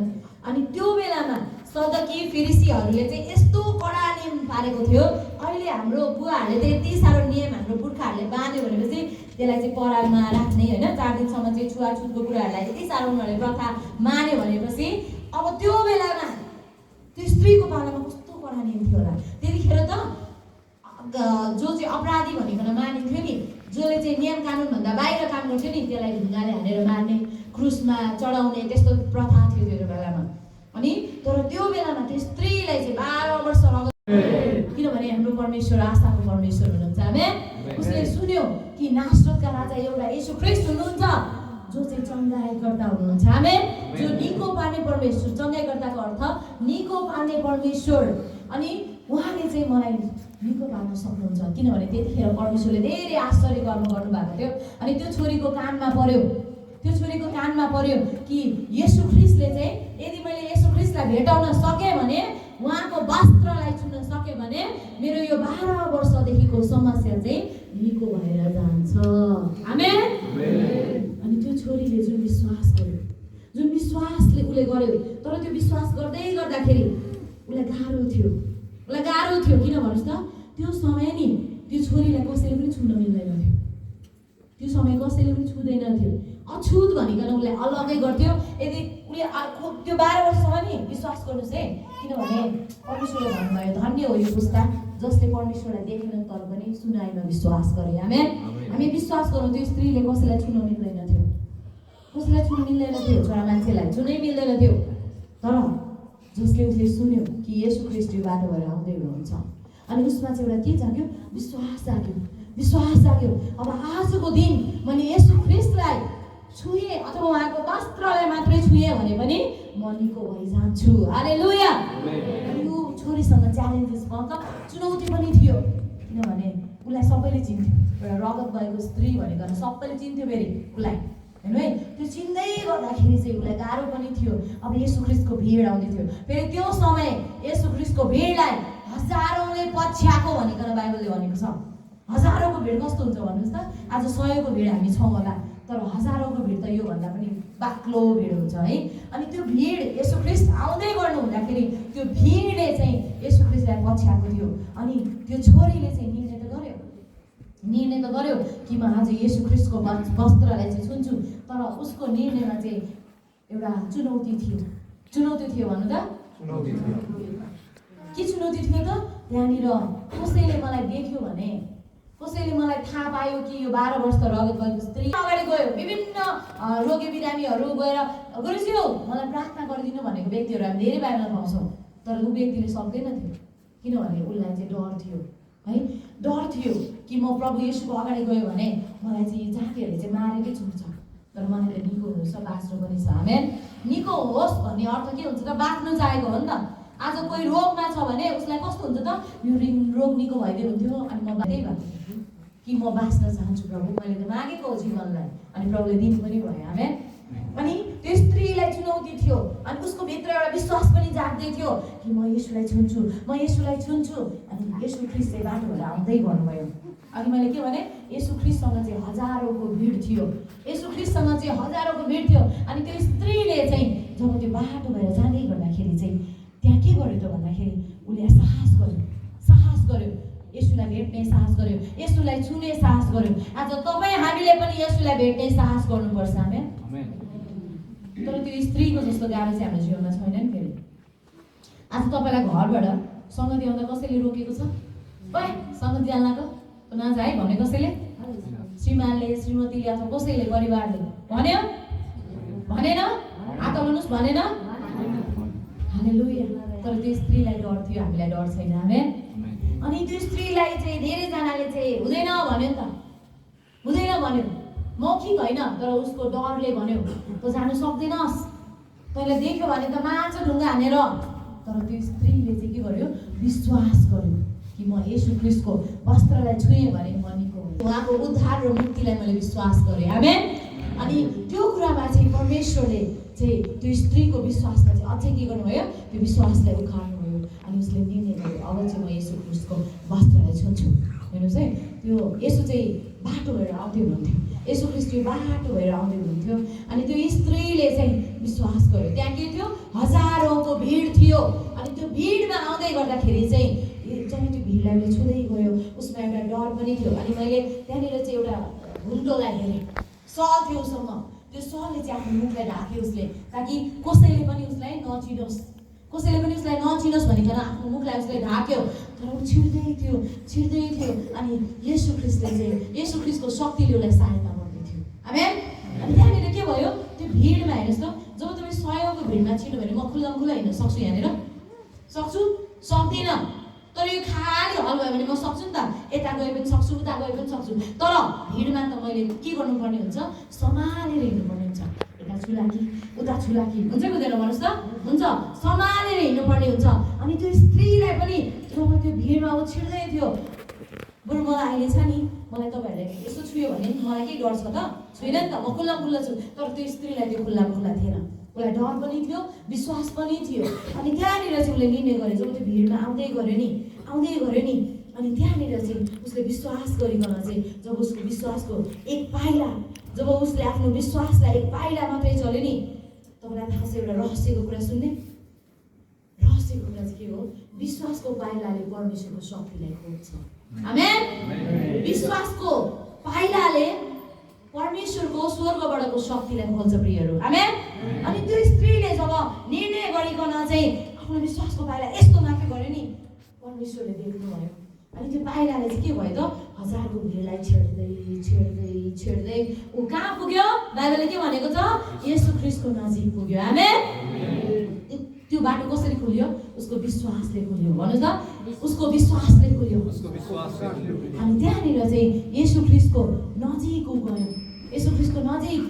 अनि त्यो बेलामा सदकी फरिसीहरूले चाहिँ यस्तो कडा नियम पारेको थियो। अहिले हाम्रो बुवाहरूले त यति साह्रो नियम हाम्रो पुर्खाहरूले बाँध्यो भनेपछि त्यसलाई चाहिँ परालमा राख्ने होइन, 4 दिनसम्म चाहिँ छुवाछुतको कुराहरूलाई यति साह्रो उनीहरूले प्रथा मान्यो भनेपछि अब त्यो बेलामा त्यो स्त्रीको पालामा कस्तो कडा नियम थियो होला। त्यतिखेर त जो चाहिँ अपराधी भनिकन मानिन्थ्यो नि, जसले चाहिँ नियम कानुनभन्दा बाहिर काम गर्थ्यो नि, त्यसलाई ढुङ्गाले हानेर मार्ने, क्रुसमा चढाउने त्यस्तो प्रथा थियो त्यो बेलामा। अनि तर त्यो बेलामा त्यो स्त्रीलाई चाहिँ 12 वर्ष रगत, किनभने हाम्रो परमेश्वर आस्थाको परमेश्वर हुनुहुन्छ। आमेन। उसले सुन्यो कि नासरतका राजा एउटा येशू ख्रीष्ट हुनुहुन्छ जो चाहिँ चङ्गाइकर्ता हुनुहुन्छ। आमेन। जो निको पार्ने परमेश्वर, चङ्गाइकर्ताको अर्थ निको पार्ने परमेश्वर। अनि उहाँले चाहिँ मलाई निको पार्न सक्नुहुन्छ, किनभने त्यतिखेर परमेश्वरले धेरै आश्चर्य कर्म गर्नुभएको थियो। अनि त्यो छोरीको कानमा पर्यो कि येशू ख्रीष्टले चाहिँ यदि मैले येशू ख्रीष्टलाई भेटाउन सकेँ भने, उहाँको वस्त्रलाई छुन सकेँ भने मेरो यो 12 वर्षदेखिको समस्या चाहिँ निको भएर जान्छ। आमेन। अनि त्यो छोरीले जुन विश्वास गर्यो, जुन विश्वासले उसले गर्यो, तर त्यो विश्वास गर्दै गर्दाखेरि उसलाई गाह्रो थियो। किन भन्नुहोस् त, त्यो समय नि त्यो छोरीलाई कसैले पनि छुन मिल्दैन थियो। त्यो समय कसैले पनि छुँदैन थियो। अछुत भनिकन उसलाई अलग्गै गर्थ्यो। यदि उसले त्यो 12 वर्षसम्म नि विश्वास गर्नुहोस् है, किनभने परमेश्वरले भन्नुभयो धन्य हो यो पुस्ता जसले परमेश्वरलाई देखेन तर पनि सुनाइमा विश्वास गरे। आमेन। हामी विश्वास गरौँ, त्यो स्त्रीले कसैलाई छुन मिल्दैन थियो, छोरा मान्छेलाई छुनै मिल्दैन थियो। तर जसले उसले सुन्यो कि येशू ख्रीष्ट यो बाटो भएर आउँदै हुनुहुन्छ, अनि उसमा चाहिँ एउटा के जाग्यो, विश्वास जाग्यो। अब आजको दिन मैले येशू ख्रीष्टलाई छुएँ अथवा उहाँको वस्त्रलाई मात्रै छुएँ भने पनि म निको भइजान्छु। हालेलुया। यो छोरीसँग च्यालेन्जेस मतलब चुनौती पनि थियो, किनभने उसलाई सबैले चिन्थ्यो। एउटा रगत भएको स्त्री भनेर सबैले चिन्थ्यो फेरि उसलाई, हेर्नु है। त्यो चिन्दै गर्दाखेरि चाहिँ उसलाई गाह्रो पनि थियो। अब येशू ख्रीष्टको भिड आउँदै थियो। फेरि त्यो समय येशू ख्रीष्टको भिडलाई हजारौँले पछ्याएको भनिकन बाइबलले भनेको छ। हजारौँको भिड कस्तो हुन्छ भन्नुहोस् त। आज 100को भिड हामी छौँ होला, तर हजारौँको भिड त योभन्दा पनि बाक्लो भिड हुन्छ है। अनि त्यो भिड येशू ख्रीष्ट आउँदै गर्नु हुँदाखेरि त्यो भिडले चाहिँ येशू ख्रीष्टलाई पछ्याएको थियो। अनि त्यो छोरीले चाहिँ निर्णय त गर्यो कि म आज येशू ख्रीष्टको वस्त्रलाई चाहिँ छुन्छु। तर उसको निर्णयमा चाहिँ एउटा चुनौती थियो भन्नु त। के चुनौती थियो त? त्यहाँनिर कसैले मलाई देख्यो भने, कसैले मलाई थाहा पायो कि यो 12 वर्ष रगत भएको स्त्री अगाडि गयो, विभिन्न रोगी बिरामीहरू गएर गुरुज्यू मलाई प्रार्थना गरिदिनु भनेको व्यक्तिहरू हामी धेरै बाहिर पाउँछौँ। तर ऊ व्यक्तिले सक्दैन थियो, किनभने उसलाई चाहिँ डर थियो कि म प्रभु येशूको अगाडि गयो भने मलाई चाहिँ जातिहरूले चाहिँ मारेकै छुट्छ। तर मलाई त निको होस्, बाँच्नु पनि छ। आमेन। निको होस् भन्ने अर्थ के हुन्छ त? बाँच्नु चाहेको हो नि त। आज कोही रोगमा छ भने उसलाई कस्तो हुन्छ त? यो रोग निको भइदियो हुन्थ्यो अनि म त्यही भन्छु कि म बाँच्न चाहन्छु प्रभु, मैले त मागेको हो जीवनलाई, अनि प्रभुले दिनु पनि भयो। आमेन। अनि त्यो स्त्रीलाई चुनौती थियो, अनि उसको भित्र एउटा विश्वास पनि जाग्दै थियो कि म येशूलाई छुन्छु। अनि येशू ख्रीष्ट चाहिँ बाटो भएर आउँदै गर्नुभयो। अनि मैले के भने, येशू ख्रीष्टसँग चाहिँ हजारौँको भिड थियो। अनि त्यो स्त्रीले चाहिँ जब त्यो बाटो भएर जाँदै गर्दाखेरि चाहिँ त्यहाँ के गर्यो त भन्दाखेरि उसले साहस गर्यो, येशूलाई भेट्ने साहस गर्यो, येशूलाई छुने साहस गर्यो। आज तपाईँ हामीले पनि येशूलाई भेट्ने साहस गर्नुपर्छ। आमेन। तर त्यो स्त्रीको जस्तो गाह्रो चाहिँ हाम्रो जीवनमा छैन नि। फेरि आज तपाईँलाई घरबाट सङ्गति आउँदा कसैले रोकेको छ? सङ्गति जान्नको नजा है भने कसैले, श्रीमानले, श्रीमतीले अथवा कसैले परिवारले भन्यो भनेन? हात हल्लाउनुहोस्, भनेन? हालेलुया। तर त्यो स्त्रीलाई डर थियो, हामीलाई डर छैन। आमेन। अनि त्यो स्त्रीलाई चाहिँ धेरैजनाले चाहिँ हुँदैन भन्यो नि त, हुँदैन भन्यो, मौखिक होइन, तर उसको डरले भन्यो तँ जानु सक्दैनस्, तैँले देख्यो भने त मार्छ ढुङ्गा हानेर। तर त्यो स्त्रीले चाहिँ के गर्यो? विश्वास गर्यो कि म येशू ख्रीष्टको वस्त्रलाई छुएँ भने म निको हुँ, उहाँको उद्धार र मुक्तिलाई मैले विश्वास गरेँ। आमेन। अनि त्यो कुरामा चाहिँ परमेश्वरले चाहिँ त्यो स्त्रीको विश्वासमा चाहिँ अझै के गर्नुभयो? त्यो विश्वासलाई उखाल्नुभयो। अनि उसले निर्णय गर्यो, अब चाहिँ म येशू ख्रीष्टको वस्त्रलाई छुन्छु। हेर्नुहोस् है, त्यो येशू चाहिँ बाटो भएर आउँदै हुनुहुन्थ्यो, येशू ख्रीष्ट बाटो भएर आउँदै हुनुहुन्थ्यो। अनि त्यो स्त्रीले चाहिँ विश्वास गर्यो। त्यहाँ के थियो? हजारौँको भिड थियो। अनि त्यो भिडमा आउँदै गर्दाखेरि चाहिँ जब त्यो भिडलाई उसले छुँदै गयो, उसमा एउटा डर पनि थियो। अनि मैले त्यहाँनिर चाहिँ एउटा घुम्टोलाई हेरेँ, सल थियो उसँग। त्यो सलले चाहिँ आफ्नो मुखलाई ढाक्यो उसले, ताकि कसैले पनि उसलाई नचिनोस्, कसैले पनि उसलाई नचिनोस् भनिकन आफ्नो मुखलाई उसले ढाक्यो। तर ऊ छिर्दै थियो, छिर्दै थियो। अनि येशू ख्रीष्टले चाहिँ, येशू ख्रीष्टको शक्तिले उसलाई सहायता गर्दै थियो। आमेन। अनि त्यहाँनिर के भयो? त्यो भिडमा हेर्नुहोस् त, जब तपाईँ 100को भिडमा छिर्नु भने म खुल्ला हिँड्न सक्छु, यहाँनिर सक्छु? सक्दिनँ। तर यो खाली हल भयो भने म सक्छु नि त, यता गए पनि सक्छु, उता गए पनि सक्छु। तर भिडमा त मैले के गर्नुपर्ने हुन्छ? सम्हालेर हिँड्नुपर्ने हुन्छ। यता छुला कि उता छुला कि, हुन्छ कि हुँदैन भन्नुहोस् त? हुन्छ, सम्हालेर हिँड्नुपर्ने हुन्छ। अनि त्यो स्त्रीलाई पनि जब त्यो भिडमा ऊ छिर्दै थियो, बरु मलाई अहिले छ नि, मलाई तपाईँहरूले यसो छुयो भने मलाई केही डर छ त? छुइनँ नि त, म खुल्ला छु। तर त्यो स्त्रीलाई त्यो खुल्ला थिएन, उसलाई डर पनि थियो, विश्वास पनि थियो। अनि त्यहाँनिर चाहिँ उसले निर्णय गरे, जब त्यो भिडमा आउँदै गऱ्यो नि, अनि त्यहाँनिर चाहिँ उसले विश्वास गरिकन चाहिँ जब उसको विश्वासको एक पाइला, जब उसले आफ्नो विश्वासलाई एक पाइला मात्रै चल्यो नि, तपाईँलाई थाहा छ एउटा रहस्यको कुरा सुन्ने? रहस्यको कुरा चाहिँ के हो? विश्वासको पाइलाले परमेश्वरको शक्तिलाई खोज्छ। आमेन। विश्वासको पाइलाले परमेश्वरको स्वर्गबाटको शक्तिलाई खोज्छ प्रियहरू। आमेन। अनि त्यो स्त्रीले जब निर्णय गरिकन चाहिँ आफ्नो विश्वासको पाइला यस्तो माथि गर्यो नि, परमेश्वरले देख्नुभयो। अनि त्यो पाइलाले चाहिँ के भयो त? हजारको भिडलाई छेड्दै ऊ कहाँ पुग्यो? बाइबलले के भनेको छ? येशू ख्रीष्टको नजिक पुग्यो। आमेन। त्यो बाटो कसरी खुल्यो? उसको विश्वासले खुल्यो। भन्नुहोस् त, उसको विश्वासले खुल्यो। अनि त्यहाँनिर चाहिँ येशू ख्रीष्टको नजिक ऊ गयो। येशू ख्रीष्टको नजिक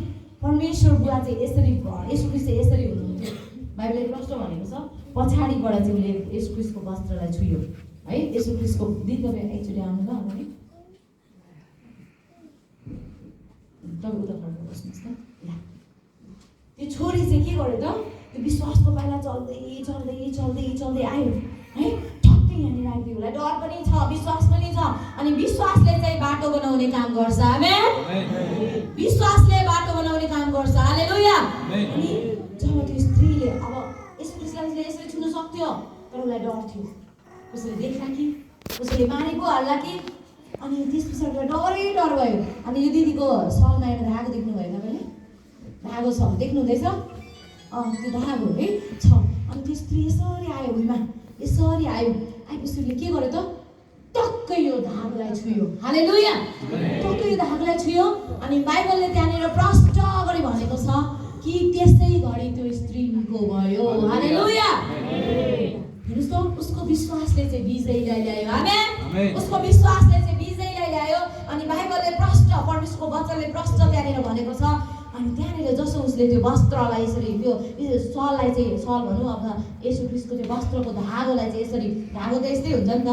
परमेश्वर बुवा चाहिँ यसरी, येशू ख्रीष्ट चाहिँ यसरी हुनुहुन्थ्यो। बाइबलले प्रश्न भनेको छ, पछाडिबाट चाहिँ उसले येशू ख्रीष्टको वस्त्रलाई छुयो है। येशू ख्रीष्टको दिन तपाईँ एकचोटि आउनु ल, अगाडि तपाईँ उता फर्केर बस्नुहोस् त। ल, त्यो छोरी चाहिँ के गर्यो त? त्यो विश्वासको पाइला चल्दै आयो है। ठक्कै यहाँनिर आइपुग्यो। उसलाई डर पनि छ, विश्वास पनि छ। अनि विश्वासले चाहिँ बाटो बनाउने काम गर्छ। आमेन। विश्वासले बाटो बनाउने काम गर्छ। हालेलुया। अनि जब त्यो स्त्रीले अब येशू ख्रीष्टलाई यसरी छुन सक्थ्यो, तर उसलाई डर थियो, उसले देख्ला कि, उसले मारे पो हाल्ला कि। अनि त्यस पछाडि डर भयो। अनि यो दिदीको सलमा एउटा धागो देख्नुभयो तपाईँले? धागो छ, देख्नुहुँदैछ? त्यो धागो है छ। अनि त्यो स्त्री यसरी आयो, भुइँमा यसरी आएपछि उसले के गर्यो त? टक्कै यो धागोलाई छुयो। हालेलुया। टक्कै यो धागोलाई छुयो। अनि बाइबलले त्यहाँनिर प्रष्ट गरी भनेको छ कि त्यसै घडी त्यो स्त्री निको भयो। हालेलुया। हेर्नुहोस् त, उसको विश्वासले चाहिँ विजयलाई ल्यायो। आमेन। उसको विश्वासले चाहिँ विजयलाई ल्यायो। अनि बाइबलले प्रष्ट, परमेश्वरको वचनले प्रष्ट त्यहाँनिर भनेको छ। अनि त्यहाँनिर जसो उसले त्यो वस्त्रलाई यसरी, त्यो सललाई चाहिँ, सल भनौँ अब येशू ख्रीष्टको त्यो वस्त्रको धागोलाई चाहिँ यसरी, धागो त यस्तै हुन्छ नि त।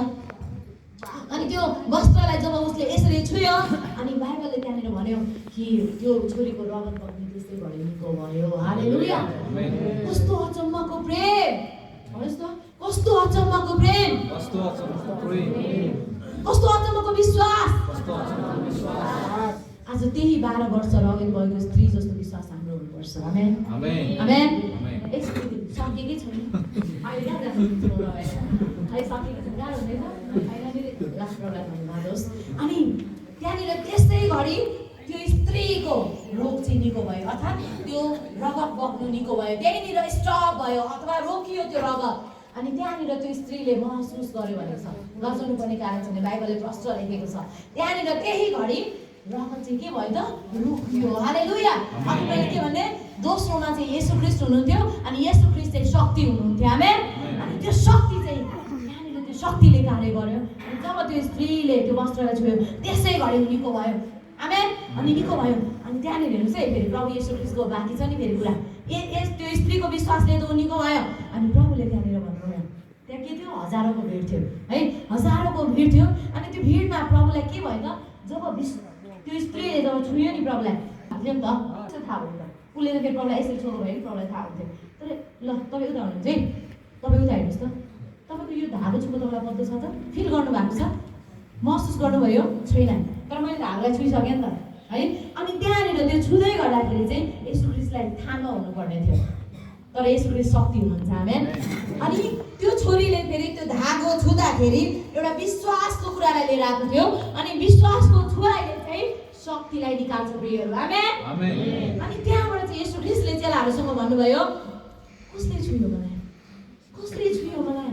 अनि त्यो वस्त्रलाई जब उसले यसरी छुयो, अनि बाइबलले त्यहाँनिर भन्यो कि त्यो छोरीको रगत बग्ने त्यसै घडी निको भयो। हालेलुया। कस्तो अचम्मको प्रेम! भन्नुहोस् त, कस्तो अचम्मको प्रेम, कस्तो अचम्मको विश्वास! आज त्यही 12 वर्ष रगत भएको स्त्री जस्तो विश्वास हाम्रो हुनुपर्छ। आमेन। आमेन। एकचोटि सकेकै छैन अहिले, कहाँ जानुहुन्छ? अहिले सकेको छैन, गाह्रो हुँदैन अहिले लास्ट प्रोग्राम भन्नुहोस्। अनि त्यहाँनिर त्यसै घडी त्यो स्त्रीको रोग चाहिँ निको भयो, अर्थात् त्यो रगत बग्नु निको भयो। त्यहीँनिर स्टप भयो अथवा रोकियो त्यो रगत। अनि त्यहाँनिर त्यो स्त्रीले महसुस गर्यो भनेको छ। लजाउनु पर्ने कारण छैन, बाइबलले प्रष्ट लेखेको छ। त्यहाँनिर त्यही घडी रगत चाहिँ के भयो त? रोकियो। हालेलुया। अनि मैले के भने दोस्रोमा चाहिँ येशू ख्रीष्ट हुनुहुन्थ्यो अनि येशू ख्रीष्ट चाहिँ शक्ति हुनुहुन्थ्यो आमेन। अनि त्यो शक्ति चाहिँ यहाँनिर त्यो शक्तिले कार्य गर्यो। अनि जब त्यो स्त्रीले त्यो वस्त्रलाई छोयो त्यसै घडी निको भयो आमेन। अनि निको भयो अनि त्यहाँनिर हेर्नुहोस् है फेरि प्रभु येशू ख्रीष्टको बाँकी छ नि फेरि कुरा त्यो स्त्रीको विश्वासले त ऊ निको भयो। अनि प्रभुले त्यहाँनिर भन्नुभयो त्यहाँ के थियो हजारौँको भिड थियो है हजारौँको भिड थियो। अनि त्यो भिडमा प्रभुलाई के भयो त जब त्यो स्त्रीले जब छुयो नि प्रभुलाई हाल्थ्यो नि त थाहा भयो त उसले त फेरि प्रभुलाई यसरी छोएको भयो नि प्रभुलाई थाहा हुन्थ्यो। तर ल तपाईँ उता हुनुहुन्छ है तपाईँ उता हेर्नुहोस् त तपाईँको यो धागो छुको तपाईँलाई पत्तो छ त फिल गर्नुभएको छ महसुस गर्नुभयो छैन तर मैले धागोलाई छुइसकेँ नि त है। अनि त्यहाँनिर त्यो छुँदै गर्दाखेरि चाहिँ येशू ख्रीष्टलाई थाहा हुनुपर्ने थियो तर येशू ख्रीष्ट शक्ति हुनुहुन्छ आमेन। अनि त्यो छोरीले फेरि त्यो धागो छुँदाखेरि एउटा विश्वासको कुरालाई लिएर आएको थियो अनि विश्वासको छुवाइले चाहिँ शक्तिलाई निकाल्छ प्रियहरू आमेन। अनि त्यहाँबाट चाहिँ येशू ख्रीष्टले चेलाहरूसँग भन्नुभयो कसले छुयो मलाई कसले छुयो मलाई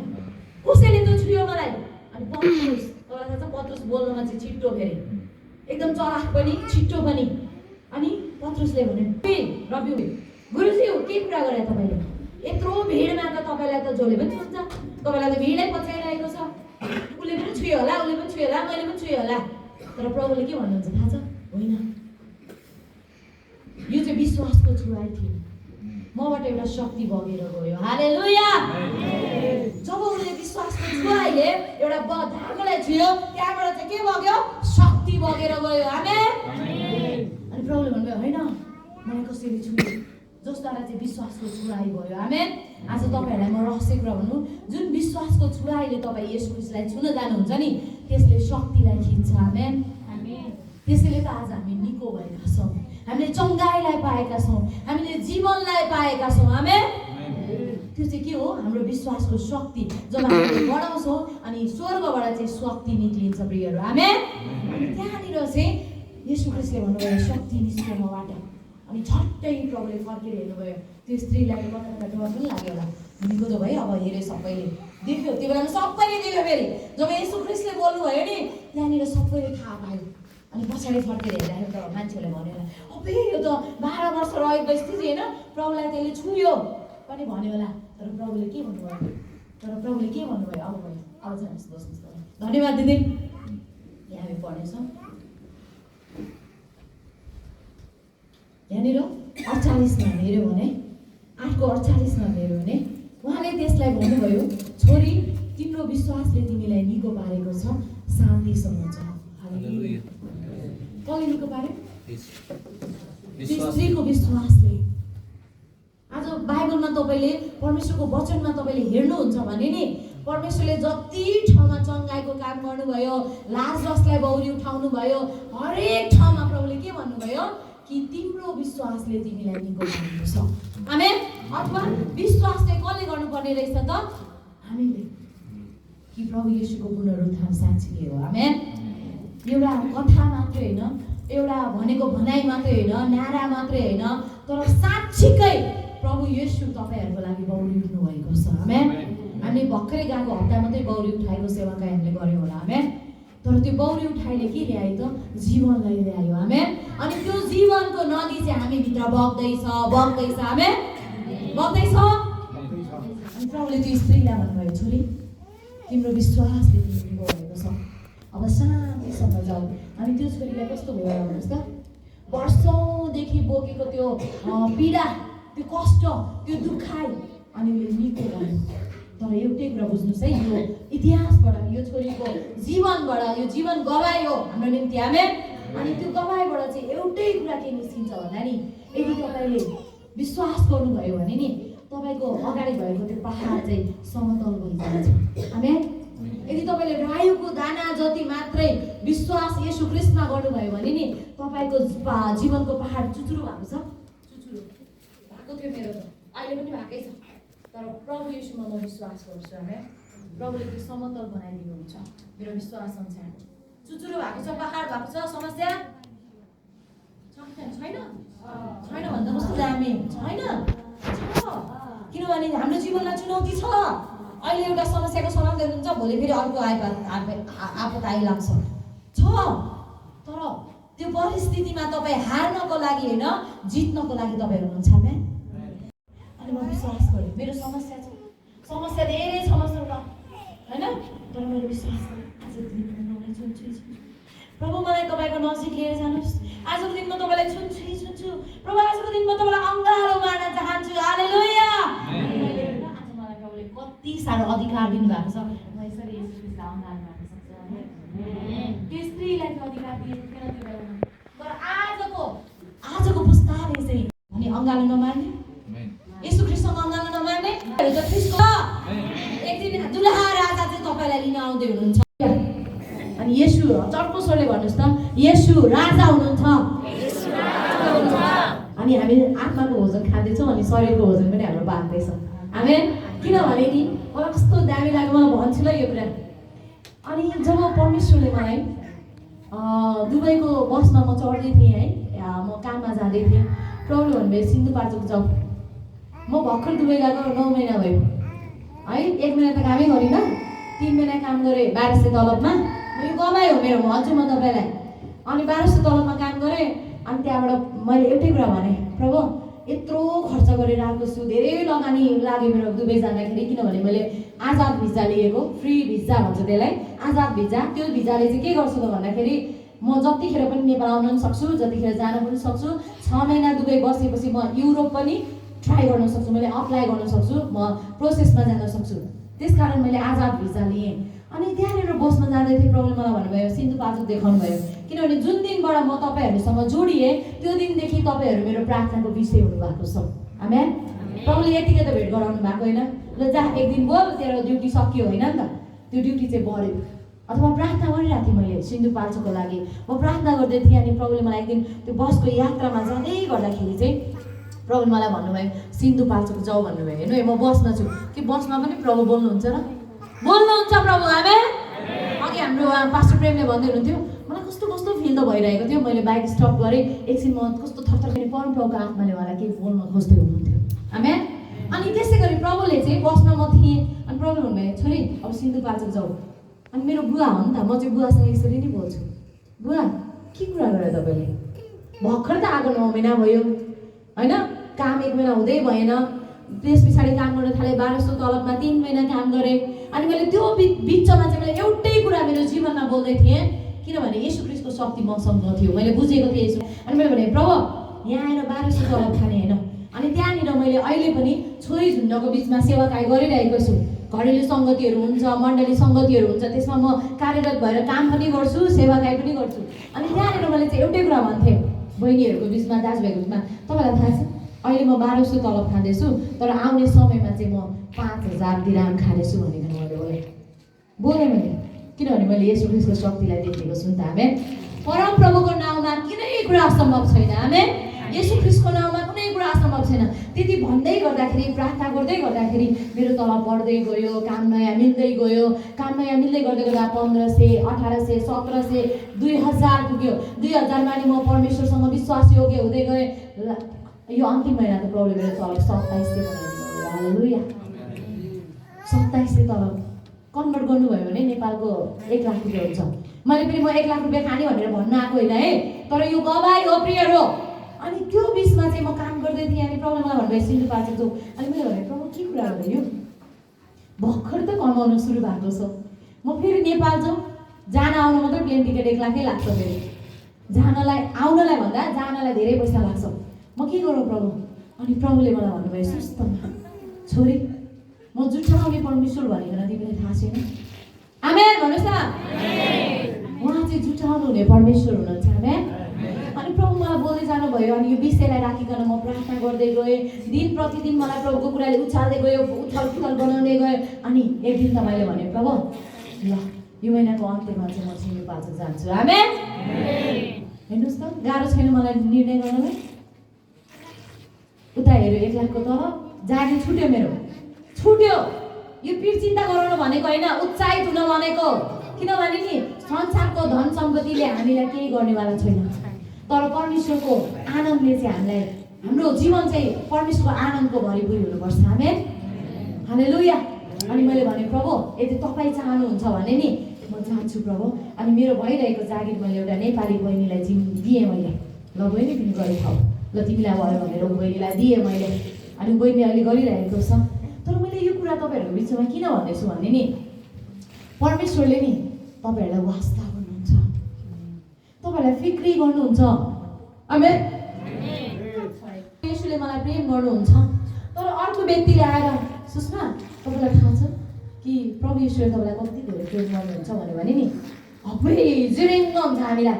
कसैले त छुयो मलाई। अनि पत्रुस तपाईँलाई थाहा छ पत्रुस बोल्नमा चाहिँ छिट्टो फेरि एकदम चलाख पनि छिट्टो पनि। अनि पत्रुसले भन्यो रवि गुरुजी के कुरा गरे तपाईँले यत्रो भिडमा त तपाईँलाई त जसले पनि छुन्छ तपाईँलाई त भिडै पछ्याइरहेको छ उसले पनि छुयो होला उसले पनि छुयो होला मैले पनि छुयो होला। तर प्रभुले के भन्नुहुन्छ थाहा छ होइन यो चाहिँ विश्वासको छुवाइ थियो मबाट एउटा शक्ति बगेर गयो हालेलुया। जब उसले विश्वासको छुवाइले एउटा धागोलाई छुयो त्यहाँबाट चाहिँ के बग्यो शक्ति बगेर गयो आमेन। अनि प्रभुले भन्नुभयो होइन मलाई कसरी छुयो जसद्वारा चाहिँ विश्वासको छुवाइ भयो आमेन। आज तपाईँहरूलाई म रहस्य कुरा भन्नु जुन विश्वासको छुवाइले तपाईँ येशू ख्रीष्टलाई छुन जानुहुन्छ नि त्यसले शक्तिलाई खिच्छ आमेन। त्यसैले त आज हामी निको भएका छौँ हामीले चङ्गाइलाई पाएका छौँ हामीले जीवनलाई पाएका छौँ आमेन। त्यो चाहिँ के हो हाम्रो विश्वासको शक्ति जब हामीले बढाउँछौँ अनि स्वर्गबाट चाहिँ शक्ति निक्लिन्छ प्रियहरू आमेन। अनि त्यहाँनिर चाहिँ येशू ख्रीष्टले भन्नुभयो शक्ति निस्क्यो मबाट। अनि झट्टै प्रभुले फर्केर हेर्नुभयो त्यो स्त्रीलाई कता डर पनि लाग्यो होला निको त भयो अब हेऱ्यो सबैले देख्यो त्यो बेलामा सबैले देख्यो फेरि जब येशू ख्रीष्टले बोल्नुभयो नि त्यहाँनिर सबैले थाहा पायो। अनि पछाडि फर्केर हेर्दाखेरि त मान्छेहरूले भन्यो होला अबे यो त 12 वर्ष रहेको स्थिति होइन प्रभुलाई त्यसले छुयो पनि भन्यो होला। तर प्रभुले के भन्नुभयो अब भयो अब जानुहोस् बस्नुहोस् धन्यवाद दिदी। यहाँ हामी पढ्नेछौँ यहाँनिर 48मा हेऱ्यो भने 8:48मा हेऱ्यो भने उहाँले त्यसलाई भन्नुभयो छोरी तिम्रो विश्वासले तिमीलाई निको पारेको छ शान्तिसँग छ। कसले निको पार्यो स्त्रीको विश्वासले। आज बाइबलमा तपाईँले परमेश्वरको वचनमा तपाईँले हेर्नुहुन्छ भने नि परमेश्वरले जति ठाउँमा चङ्गाइको काम गर्नुभयो लाजरसलाई बौरी उठाउनु भयो हरेक ठाउँमा प्रभुले के भन्नुभयो कि तिम्रो विश्वासले तिमीलाई निको पारेको छ आमेन। अथवा विश्वास चाहिँ कसले गर्नुपर्ने रहेछ त हामीले कि प्रभु येशूको पुनरुत्थान साँच्चै हो आमेन। एउटा कथा मात्रै होइन एउटा भनेको भनाइ मात्रै होइन नारा मात्रै होइन तर साँच्चीकै प्रभु येशू तपाईँहरूको लागि बौरी उठ्नु भएको छ आमेन। हामीले भर्खरै गएको हप्ता मात्रै बौरी उठाएको सेवाकाई हामीले गऱ्यौँ होला आमेन। तर त्यो बौरी उठाइले के ल्यायो त जीवनलाई ल्यायो आमेन। अनि त्यो जीवनको नदी चाहिँ हामीभित्र बग्दैछ आमेन बग्दैछ। अनि प्रभुले त्यो स्त्रीलाई भन्नुभयो छोरी तिम्रो विश्वासले तिम्रो निको भएको छ अब शान्तिसँग जाऊ। अनि त्यो छोरीलाई कस्तो भयो भन्नुहोस् त वर्षौँदेखि बोकेको त्यो पीडा त्यो कष्ट त्यो दुखाइ अनि उसले निको भयो। तर एउटै कुरा बुझ्नुहोस् है यो इतिहासबाट यो छोरीको जीवनबाट यो जीवन गवायो हाम्रो निम्ति आमेन। अनि त्यो गवाइबाट चाहिँ एउटै कुरा के निस्किन्छ भन्दा नि यदि तपाईँले विश्वास गर्नुभयो भने नि तपाईँको अगाडि भएको त्यो पहाड चाहिँ समतल भइजान्छ आमेन। यदि तपाईँले रायोको दाना जति मात्रै विश्वास येशू ख्रीष्टमा गर्नुभयो भने नि तपाईँको जीवनको पहाड चुचुरो भएको छ चुचुरो भएको थियो मेरो त अहिले पनि भएकै छ। तर प्रभु येशूमा म विश्वास गर्छु आमेन। प्रभुले त्यो समतल बनाइदिनुहुन्छ मेरो विश्वास अनुसार। चुचुरो भएको छ पहाड भएको छ समस्या छैन छैन भन्दा कस्तो दामी छैन किनभने हाम्रो जीवनमा चुनौती छ। अहिले एउटा समस्याको समाधान हुन्छ भोलि फेरि अर्को आपत आइलाग्छ छ। तर त्यो परिस्थितिमा तपाईँ हार्नको लागि होइन, जित्नको लागि तपाईँ हुनुहुन्छ। आमेन। अनि म विश्वास गरेँ मेरो समस्या छ, समस्या धेरै छ मसँग होइन, तर मैले विश्वास गरेँ आजको दिनमा तपाईँलाई छुन्छु। प्रभु मलाई तपाईँको नजिक लिएर जानुहोस्। आजको दिन म तपाईँलाई छुन्छु। प्रभु आजको दिन म तपाईँलाई अँगालो मार्न चाहन्छु। हालेलुया। आज मलाई प्रभुले कति साह्रो अधिकार दिनुभएको छ, म यसरी येशू ख्रीष्टलाई अँगालो मार्न सक्छु। त्यो स्त्रीलाई त्यो अधिकार दिएको थिएन त्यो बेलामा, तर आजको पुस्ताले चाहिँ अनि अँगालो नमार्ने, येशू ख्रीष्टसँग अँगालो नमार्ने त ख्रीष्ट एक दिन दुलहा राजा चाहिँ तपाईँलाई लिन आउँदै हुनुहुन्छ। अनि येशू चर्को स्वरले भन्नुहोस् त, येशू राजा हुनुहुन्छ। अनि हामी आत्माको भोजन खाँदैछौँ अनि शरीरको भोजन पनि हाम्रो बाँड्दैछ। आमेन। किनभने नि मलाई कस्तो दामी लाग्यो, म भन्छु ल यो कुरा। अनि जब परमेश्वरले मलाई दुबईको बसमा म चढ्दै थिएँ है, म काममा जाँदै थिएँ, प्रभुले भन्नुभयो सिन्धुपाल्चोक जाऊ। म भर्खर दुबई गएको 9 महिना भयो है, 1 महिना त कामै गरिनँ, 3 महिना काम गरेँ 1200 तलबमा। यो कमाइ हो मेरो, भन्छु म तपाईँलाई। अनि 1200 तलबमा काम गरेँ। अनि त्यहाँबाट मैले एउटै कुरा भने, प्रभु यत्रो खर्च गरेर आएको छु, धेरै लगानी लाग्यो मेरो दुबई जाँदाखेरि, किनभने मैले आजाद भिजा लिएको, फ्री भिजा भन्छ त्यसलाई, आजाद भिजा। त्यो भिजाले चाहिँ के गर्छु त भन्दाखेरि म जतिखेर पनि नेपाल आउन पनि सक्छु, जतिखेर जान पनि सक्छु। 6 महिना दुबई बसेपछि म युरोप पनि ट्राई गर्न सक्छु, मैले अप्लाई गर्न सक्छु, म प्रोसेसमा जान सक्छु। त्यसकारण मैले आजाद भिजा लिएँ। अनि त्यहाँनिर बसमा जाँदै थिएँ, प्रभुले मलाई भन्नुभयो सिन्धुपाल्चोक देखाउनु भयो, किनभने जुन दिनबाट म तपाईँहरूसँग जोडिएँ त्यो दिनदेखि तपाईँहरू मेरो प्रार्थनाको विषय हुनुभएको छ। आमेन। प्रभुले यतिकै त भेट गराउनु भएको होइन, ल जा एक दिन बोल तेरो ड्युटी सकियो होइन नि त, त्यो ड्युटी चाहिँ बढ्यो। अथवा प्रार्थना गरिरहेको थिएँ मैले सिन्धुपाल्चोकको लागि, म प्रार्थना गर्दै थिएँ। अनि प्रभुले मलाई एक दिन त्यो बसको यात्रामा जाँदै गर्दाखेरि चाहिँ प्रभुले मलाई भन्नुभयो सिन्धुपाल्चोक जाऊ भन्नुभयो। हेर्नु म बसमा छु, कि बसमा पनि प्रभु बोल्नुहुन्छ र बोल्नुहुन्छ प्रभु। आमेन। अघि हाम्रो पास्टर प्रेमले भन्दै हुनुहुन्थ्यो, मलाई कस्तो फिल त भइरहेको थियो। मैले बाइक स्टप गरेँ, एकछिन म कस्तो थरथर फेरि परमप्रभुको आत्माले मलाई केही बोल्न खोज्दै हुनुहुन्थ्यो। आमेन। अनि त्यसै गरी प्रभुले चाहिँ बसमा म थिएँ। अनि प्रभुले भन्नुभयो छोरी अब सिन्धुपाल्चोक जाऊ। अनि मेरो बुवा हो नि त, म चाहिँ बुवासँग यसरी नै बोल्छु, बुवा के कुरा गरे तपाईँले, भर्खर त आएको 9 महिना भयो होइन, काम 1 महिना हुँदै भएन, त्यस पछाडि काम गर्न थालेँ 1200 तलबमा 3 महिना काम गरेँ। अनि मैले त्यो बिचमा चाहिँ मैले एउटै कुरा मेरो जीवनमा बोल्दै थिएँ, किनभने येशू ख्रीष्टको शक्ति मसँग थियो, मैले बुझेको थिएँ यसो। अनि मैले भने प्रभु यहाँ आएर 1200 तलब खाने होइन। अनि त्यहाँनिर मैले अहिले पनि छोरी झुन्डको बिचमा सेवाकाई गरिरहेको छु। घरेलु सङ्गतिहरू हुन्छ, मण्डली सङ्गतिहरू हुन्छ, त्यसमा म कार्यरत भएर काम पनि गर्छु, सेवाकाई पनि गर्छु। अनि त्यहाँनिर मैले चाहिँ एउटै कुरा भन्थेँ बहिनीहरूको बिचमा, दाजुभाइको बिचमा, तपाईँलाई थाहा छ अहिले म 1200 तलब खाँदैछु, तर आउने समयमा चाहिँ म 5000 दिराम खानेछु भनेर मैले बोलेँ मैले, किनभने मैले येशू ख्रीष्टको शक्तिलाई देखेको छु नि त। आमेन। परमप्रभुको नाउँमा कुनै कुरा असम्भव छैन। आमेन। येशू ख्रीष्टको नाउँमा कुनै कुरा असम्भव छैन। त्यति भन्दै गर्दाखेरि, प्रार्थना गर्दै गर्दाखेरि मेरो तलब बढ्दै गयो, काम नयाँ मिल्दै गयो, काम नयाँ मिल्दै गर्दै गर्दा 1500, 1800, 1700, 2000 पुग्यो। 2000मा नि म परमेश्वरसँग विश्वासयोग्य हुँदै गएँ। यो अन्तिम महिना त प्रभुले मेरो तलब 2700 बनाइदिनु भयो। हालेलुया। 2700 तलब कन्भर्ट गर्नुभयो भने नेपालको 1 लाख रुपियाँ हुन्छ। मैले पनि म 1 लाख रुपियाँ खाने भनेर भन्न आएको होइन है, तर यो गवाई हो प्रियहरू। अनि त्यो बिचमा चाहिँ म काम गर्दै थिएँ। अनि प्रभुले मलाई भन्नुभयो सिन्धुपाल्चोक जाऊ। अनि मैले भने प्रभु के कुरा हो यो, भर्खर त कमाउनु सुरु भएको छ, म फेरि नेपाल जाउँ, जान आउनु मात्रै प्लेन टिकट 1 लाखै लाग्छ, फेरि आउनलाई भन्दा जानलाई धेरै पैसा लाग्छ, म के गरौँ प्रभु। अनि प्रभुले मलाई भन्नुभयो सुस्तमा छोरी म जुठाउने परमेश्वर भनेको तिमीलाई थाहा छैन। आमेन भन्नुहोस् न। उहाँ चाहिँ जुठाउनु हुने परमेश्वर हुनुहुन्छ। आमेन। अनि प्रभु मलाई बोल्दै जानुभयो। अनि यो विषयलाई राखिकन म प्रार्थना गर्दै गएँ। दिन प्रतिदिन मलाई प्रभुको कुराले उछाल्दै गयो, उथल पुथल बनाउँदै गयो। अनि एक दिन तपाईँले भन्यो प्रभु ल यो महिनाको अन्त्यमा चाहिँ म सिन्धुपाल्चोक जान्छु। आमेन। हेर्नुहोस् त गाह्रो छैन मलाई निर्णय गर्नलाई। उता हेऱ्यो 1 लाखको तलब जाने छुट्यो, मेरो छुट्यो। यो पीड चिन्ता गराउनु भनेको होइन, उत्साहित हुन भनेको। किनभने नि संसारको धन सम्पत्तिले हामीलाई केही गर्नेवाला छैन, तर परमेश्वरको आनन्दले चाहिँ हामीलाई, हाम्रो जीवन चाहिँ परमेश्वरको आनन्दको भरिपुरी हुनुपर्छ। आमेन। हालेलुया। अनि मैले भने प्रभु यदि तपाईँ चाहनुहुन्छ भने नि म चाहन्छु प्रभु अनि मेरो भइरहेको जागिर मैले एउटा नेपाली बहिनीलाई दिएँ मैले ल बहिनी तिमी गरी खाऊ ल तिमीलाई भयो भनेर बहिनीलाई दिएँ मैले अनि बहिनी अहिले गरिरहेको छ तर मैले यो कुरा तपाईँहरूको बिचमा किन भन्दैछु भने नि परमेश्वरले नि तपाईँहरूलाई वास्ता गर्नुहुन्छ तपाईँहरूलाई फिक्री गर्नुहुन्छ आमेन येशूले मलाई प्रेम गर्नुहुन्छ तर अर्को व्यक्तिले आएर सुषमा तपाईँलाई थाहा छ कि प्रभु येशूले तपाईँलाई कति धेरै प्रेम गर्नुहुन्छ भने नि अपुरै जिरिङ्ग हुन्छ हामीलाई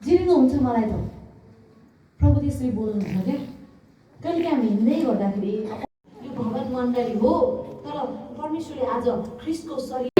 जिरिङ्ग हुन्छ मलाई त प्रभु त्यसरी बोल्नुहुन्छ क्या कहिले हामी हिँड्दै गर्दाखेरि यो भवन मण्डली हो तर परमेश्वरले आज ख्रिस्टको शरीर